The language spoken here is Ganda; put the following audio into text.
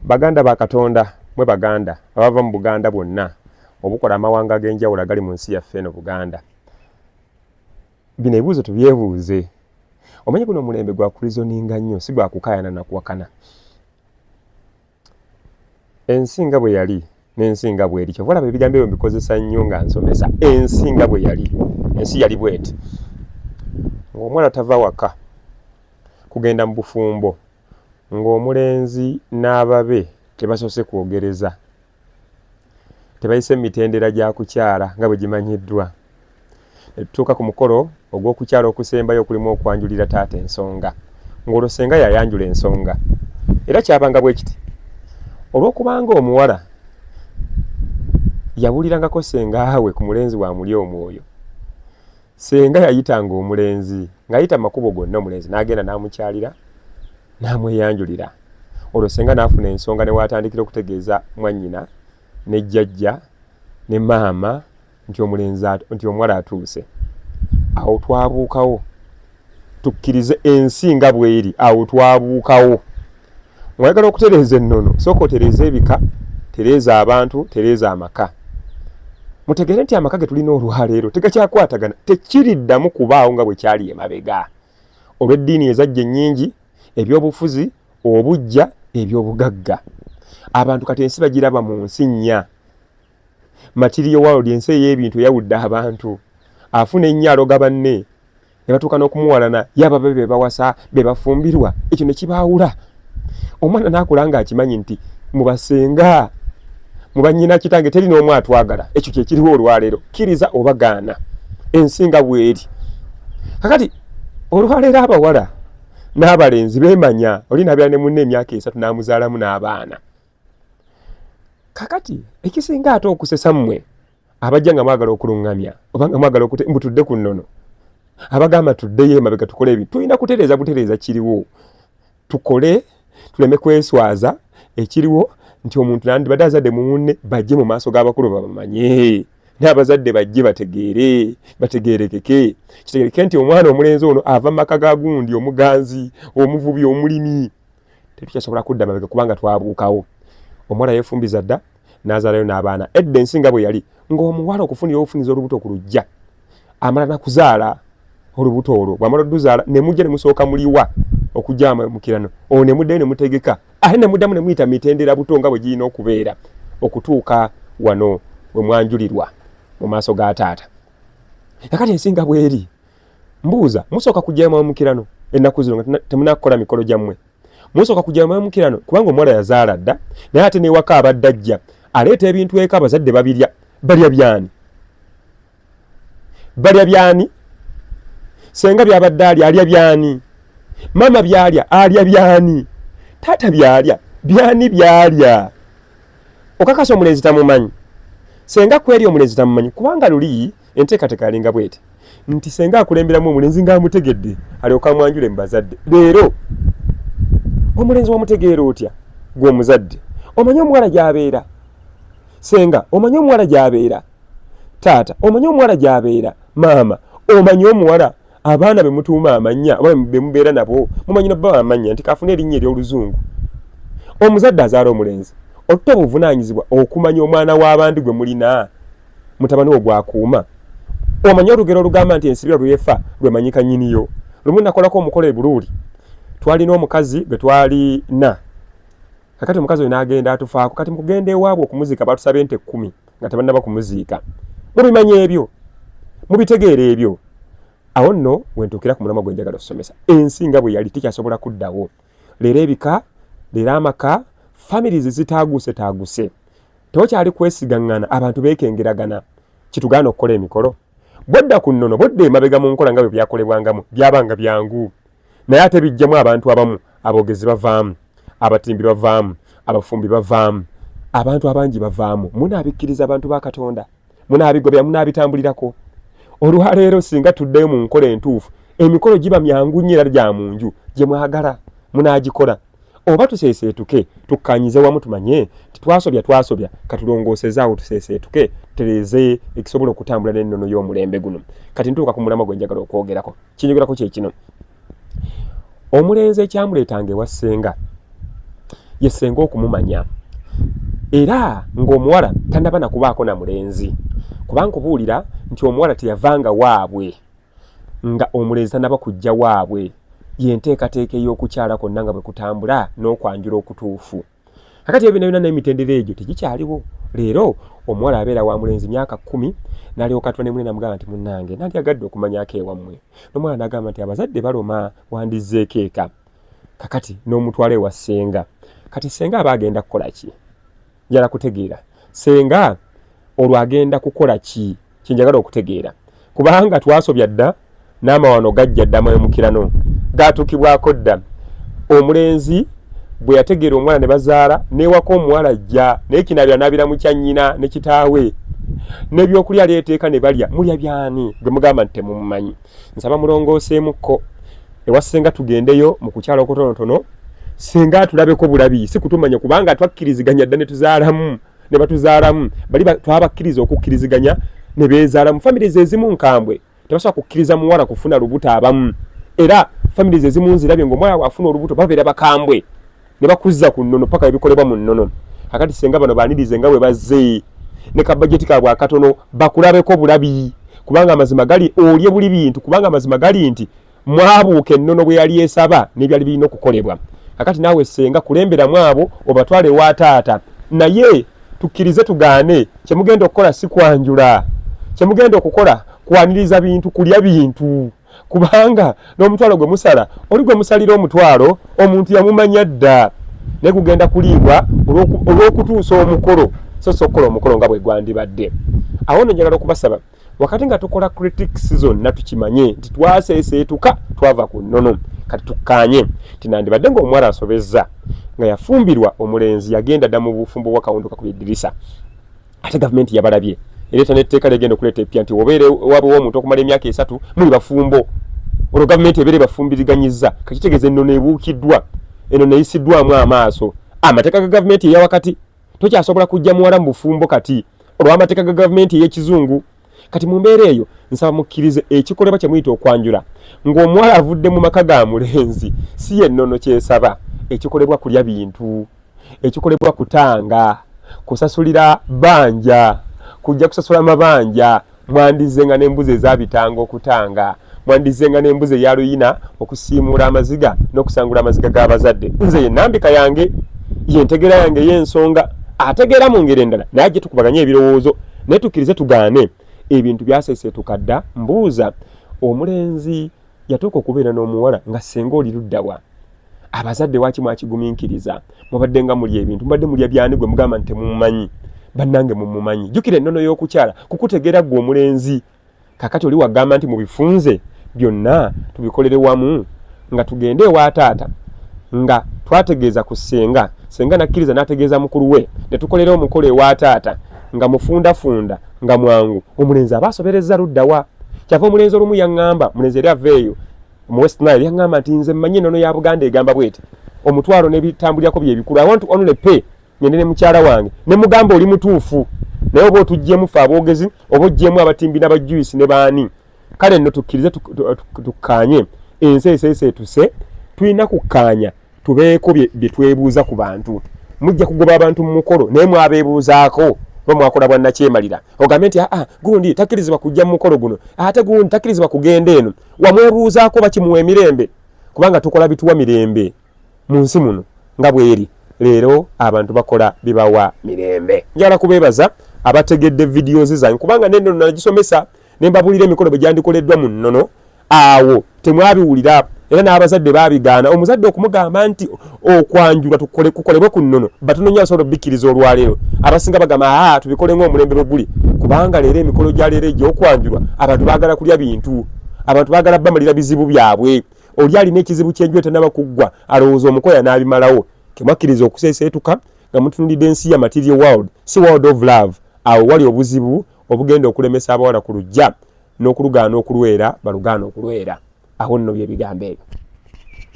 Baganda ba Katonda, mwe Baganda abava mu Buganda bwonna obukola amawanga ag'enjawulo agali mu nsi yaffe eno Buganda. Bino ebibuuzo tubyebuuze. Omanyi guno omulembe gwa kurizoninga nnyo, si gwa kukaayana na kuwakana. Ensi nga bwe yali n'ensi nga bw'eri, kyova olaba ebigambo ebyo mbikozesa nnyo nga nsomesa. Ensi nga bwe yali, ensi yali bw'eti, ng'omuwala tava waka kugenda mu bufumbo ng'omulenzi n'ababe tebasoose kwogereza, tebayise mu mitendera gya kukyala nga bwe gimanyiddwa. Ne tutuuka ku mukolo ogw'okukyala okusembayo okulimu okwanjulira taata ensonga, ng'olwo ssenga y'ayanjula ensonga. Era kyabanga bwe kiti, olw'okubanga omuwala yabulirangako ssenga we ku mulenzi we amuli omwoyo, ssenga yayitanga omulenzi ng'ayita mu makubo gonna omulenzi n'agenda n'amukyalira n'amweyanjulira. Olwo ssenga n'afuna ensonga ne w'atandikira okutegeeza mwannyina ne jjajja ne maama nti omulenzi nti omuwala atuuse. Awo twabuukawo, tukkirize ensi nga bw'eri. Awo twabuukawo. Ng'oyagala okutereeza ennono, sooka otereeze ebika, tereeza abantu, tereeza amaka. Mutegeere nti amaka ge tulina olwaleero tegakyakwatagana, tekiriddamu kubaawo nga bwe kyali emabega olw'eddiini ezajja ennyingi, ebyobufuzi, obuggya, ebyobugagga. Abantu kati ensi bagiraba mu nsi nnya. Material world, ensi ey'ebintu eyawudde abantu. Afuna ennyo aloga banne ne batuuka n'okumuwalana, ye ababe be bawasa be bafumbirwa, ekyo ne kibaawula. Omwana n'akula ng'akimanyi nti mu basenga mu bannyina kitange teri n'omu atwagala. Ekyo kye kiriwo olwaleero, kkiriza oba gaana, ensi nga bw'eri. Kakati olwaleero abawala n'abalenzi beemanya, oli n'abeera ne munne emyaka esatu n'amuzaalamu n'abaana. Kakati ekisinga ate okusesa mmwe abajja nga mwagala okulungamya oba nga mwagala mbu tudde ku nnono, abagamba tuddeyo emabega tukole ebintu, tulina kutereeza butereeza kiriwo, tukole tuleme kweswaza. Ekiriwo nti omuntu nandibadde azadde mu munne, bajje mu maaso g'abakulu babamanye, n'abazadde bajje bategeere, bategeerekeke, kitegeereke nti omwana omulenzi ono ava mu maka ga gundi omuganzi, omuvubi, omulimi. Tetukyasobola kudda mabega kubanga twabuukawo. Omuwala yeefumbiza dda n'azaalayo n'abaana. Edda ensi nga bwe yali, ng'omuwala okufunira obufuniza olubuto ku luggya amala na kuzaala olubuto olwo, bw'amala oduzaala ne mujja ne musooka muliwa okujja mukirano olwo ne muddayo ne mutegeka ate ne muddamu ne muyita mitendera buto nga bwe girina okubeera okutuuka wano we mwanjulirwa mu maaso ga taata. Kakati ensi nga bw'eri, mbuuza, musooka kujjayo mwamukirano ennaku zino nga temunakukola mikolo gyammwe? Musooka kujjayo mwamukirano kubanga omuwala yazaala dda, naye ate n'ewaka abadde ajja aleeta ebintu eka, abazadde babirya. Balya byani? Balya byani? Senga byabadde alya, alya byani? Maama byalya, alya byani? Taata byalya byani? Byalya okakasa omulenzi tamumanyi, senga kweri omulenzi tamumanyi, kubanga luli enteekateeka yalinga bweti nti senga akulemberamu omulenzi ng'amutegedde alyoka amwanjule mu bazadde. Leero omulenzi wamutegeera otya gwe omuzadde? Omanyi omuwala gy'abeera? Senga omanyi omuwala gy'abeera? Taata omanyi omuwala gy'abeera? Maama omanyi omuwala? Abaana be mutuuma amannya oba be mubeera nabo mumanyi nobbawa amannya nti kafune erinnya ery'oluzungu. Omuzadde azaala omulenzi otuta obuvunaanyizibwa okumanya omwana w'abandi gwe mulina, mutabani wo gw'akuuma. Omanyi olugero olugamba nti ensibira lw'efa lwemanyika nnyiniyo? Lumu nakolako omukolo e Buluuli, twalina omukazi gwe twalina. Kakati omukazi oyo n'agenda atufaako. Kati mu kugenda ewaabwe okumuziika baatusaba ente 10 nga tebannaba kumuziika. Mubimanyi ebyo? Mubitegeera ebyo? Awo nno we ntuukira ku mulamwa gwe njagala okusomesa. Ensi nga bwe yali tekyasobola kuddawo. Leero ebika, leero amaka, families zitaaguusetaaguse. Tewakyali kwesigaŋŋana, abantu beekengeragana. Kitugaana okukola emikolo. Bw'odda ku nnono, bw'odda emabega mu nkola nga bwe byakolebwangamu, byabanga byangu. Naye ate bijjamu abantu abamu, aboogezi bavaamu, abatimbi bavaamu, abafumbi bavaamu, abantu abangi bavaamu. Munaabikkiriza abantu ba Katonda? Munaabigobera? Munaabitambulirako? Olwaleero singa tuddayo mu nkola entuufu, emikolo giba myangu nnyo era gya mu nju, gye mwagala munaagikola. Oba tuseeseetuke, tukkaanyize wamu tumanye nti twasobya, twasobya, katulongooseze awo tuseeseetuke, tutereeze ekisobola okutambula n'ennono y'omulembe guno. Kati ntuuka ku mulamwa gwe njagala okwogerako. Kinyogerako kye kino. Omulenzi ekyamuleetanga ewa ssenga Ye ssenga okumumanya era ng'omuwala tannaba na kubaako na mulenzi, kuba nkubuulira nti omuwala teyavanga waabwe nga omulenzi tannaba kujja waabwe. Y'enteekateeka ey'okukyala kwonna nga bwe kutambula n'okwanjula okutuufu. Kakati ebyo byonna n'emitendera egyo tegikyaliwo leero. Omuwala abeera wa mulenzi myaka 10, n'alyoka atula ne munne n'amugamba nti, munnange, nandyagadde okumanyako ewammwe. N'omuwala n'agamba nti, abazadde baloma, wandizzeeko eka. Kakati n'omutwala ewa ssenga. Kati ssenga aba agenda kukola ki? Njala kutegeera ssenga olwo agenda kukola ki, kyenjagala okutegeera, kubanga twasobya dda n'amawano gajja dda, amawemukirano gatuukibwako dda. Omulenzi bwe yategeera omuwala ne bazaala n'ewaka, omuwala ajja naye kinaabira naabira mu kya nnyina ne kitaawe, n'ebyokulya aleeteeka ne balya. Mulya byani gwe mugamba nti temumumanyi? Nsaba mulongooseemukko ewa ssenga, tugendeyo mu kukyala okutonotono, ssenga atulabeko bulabi, si kutumanya, kubanga twakkiriziganya dda ne tuzaalamu ne batuzaalamu. Bali twabakkiriza okukkiriziganya ne beezaalamu. Families ezimu nkambwe, tebasobola kukkiriza muwala kufuna lubuto abamu. Era families ezimu nzirabye ng'omuwala bw'afuna olubuto babeera bakambwe ne bakuzza ku nnono paka ebikolebwa mu nnono. Kakati senga bano banirize nga bwe bazze ne kabajeti kaabwe akatono, bakulabeko bulabi, kubanga amazima gali olye buli bintu, kubanga amazima gali nti mwabuuka ennono bwe yali esaba n'ebyali birina okukolebwa. Kakati naawe senga kulemberamu abo obatwale ewa taata, naye tukkirize tugaane, kyemugenda okukola si kwanjula, kyemugenda okukola kwaniriza bintu, kulya bintu, kubanga n'omutwalo gwe musala, oli gwe musalira omutwalo omuntu yamumanya dda, naye gugenda kuliibwa olw'okutuusa omukolo, so si okukola omukolo nga bwe gwandibadde. Awo nno njagala okubasaba, wakati nga tukola critics zonna, tukimanye nti twaseeseetuka, twava ku nnono. Kati tukkaanye nti nandibadde ng'omuwala asobezza nga yafumbirwa omulenzi, yagenda dda mu bufumbo bwa kawundu kakubye eddirisa, ate gavumenti yabalabye ereeta n'etteeka lyegenda okuleeta epya nti obeera waabwe w'omuntu okumala emyaka 3 muli bafumbo, olwo gavumenti ebeera ebafumbiriganyizza. Kakitegeeza ennono ebuukiddwa, ennono eyisiddwamu amaaso, amateeka ga gavumenti eyawakati. Tokyasobola kujja muwala mu bufumbo kati olw'amateeka ga gavumenti ey'ekizungu. Kati mu mbeera eyo nsaba mukkirize ekikolebwa kye muyita okwanjula ng'omuwala avudde mu maka ga mulenzi si yennono kyesaba. Ekikolebwa kulya bintu, ekikolebwa kutanga kusasulira banja, kujja kusasula mabanja. Mwandizenga n'embuzi ezabitanga okutanga, mwandizenga n'embuzi eya luyina okusiimuula amaziga n'okusangula amaziga g'abazadde. Nze yenambika yange, yentegeera yange ey'ensonga. Ategeera mu ngeri endala naye ajje tukubaganye ebirowoozo, naye tukkirize tugaane, ebintu byaseeseetuka dda. Mbuuza, omulenzi yatuuka okubeera n'omuwala nga ssenga oli luddawa? Abazadde waki mwakigumiikiriza? Mubadde nga mulya ebintu, mubadde mulya byani gwe mugamba nti temumumanyi? Bannange, mumumanyi. Jjukira ennono y'okukyala kukutegeera ggwe omulenzi. Kakati oli wagamba nti mubifunze byonna tubikolere wamu, nga tugende ewa taata nga twategeeza ku ssenga, ssenga nakkiriza n'ategeeza mukulu we, ne tukolera omukolo ewa taata nga mufundafunda nga mwangu. Omulenzi aba asoberezza luddawa? Kyava omulenzi olumu yaŋŋamba, mulenzi eri ava eyo mu West Nile, yaŋŋamba nti, nze mmanyi ennono ya Buganda egamba bweti, omutwalo n'ebitambulirako bye bikulu, I want to only pay, ngende ne mukyala wange. Ne mugamba, oli mutuufu, naye oba otuggyemu ffe aboogezi, oba oggyemu abatimbi n'abajuisi ne baani. Kale nno tukkirize tukkaanye, ensi eseeseetuse, tulina kukkaanya tubeeko bye twebuuza ku bantu. Mujja kugoba abantu mu mukolo, naye mwabeebuuzaako oba mwakola bwannakyemalira? Ogambe nti aa, gundi takkirizibwa kujja mu mukolo guno, ate gundi takkirizibwa kugenda eno. Wamwebuuzaako oba kimuwa emirembe? Kubanga tukola bituwa mirembe mu nsi muno nga bweri leero, abantu bakola bibawa mirembe. Njagala kubeebaza abategedde videos zange, kubanga nennono nagisomesa ne mbabuulira emikolo bwe gyandikoleddwa mu nnono. Awo temwabiwulira, era n'abazadde baabigaana. Omuzadde okumugamba nti okwanjulwa kukolebwe ku nnono, batono nnyo asobola obikkiriza. Olwaleero abasinga bagamba, aa, tubikole ng'omulembe bwe guli, kubanga leero emikolo gya leero egy'okwanjulwa abantu baagala kulya bintu, abantu baagala bamalira bizibu byabwe. Oli alina ekizibu ky'enju etanaba kuggwa, alowooza omukoya n'abimalawo. Temwakkiriza okuseeseetuka nga mutunulidde ensi ya material world, si world of love. Awo wali obuzibu obugenda okulemesa abawala ku lujja n'okulugaana okulwera, balugaana okulwera. Awo nno byebigambo ebyo.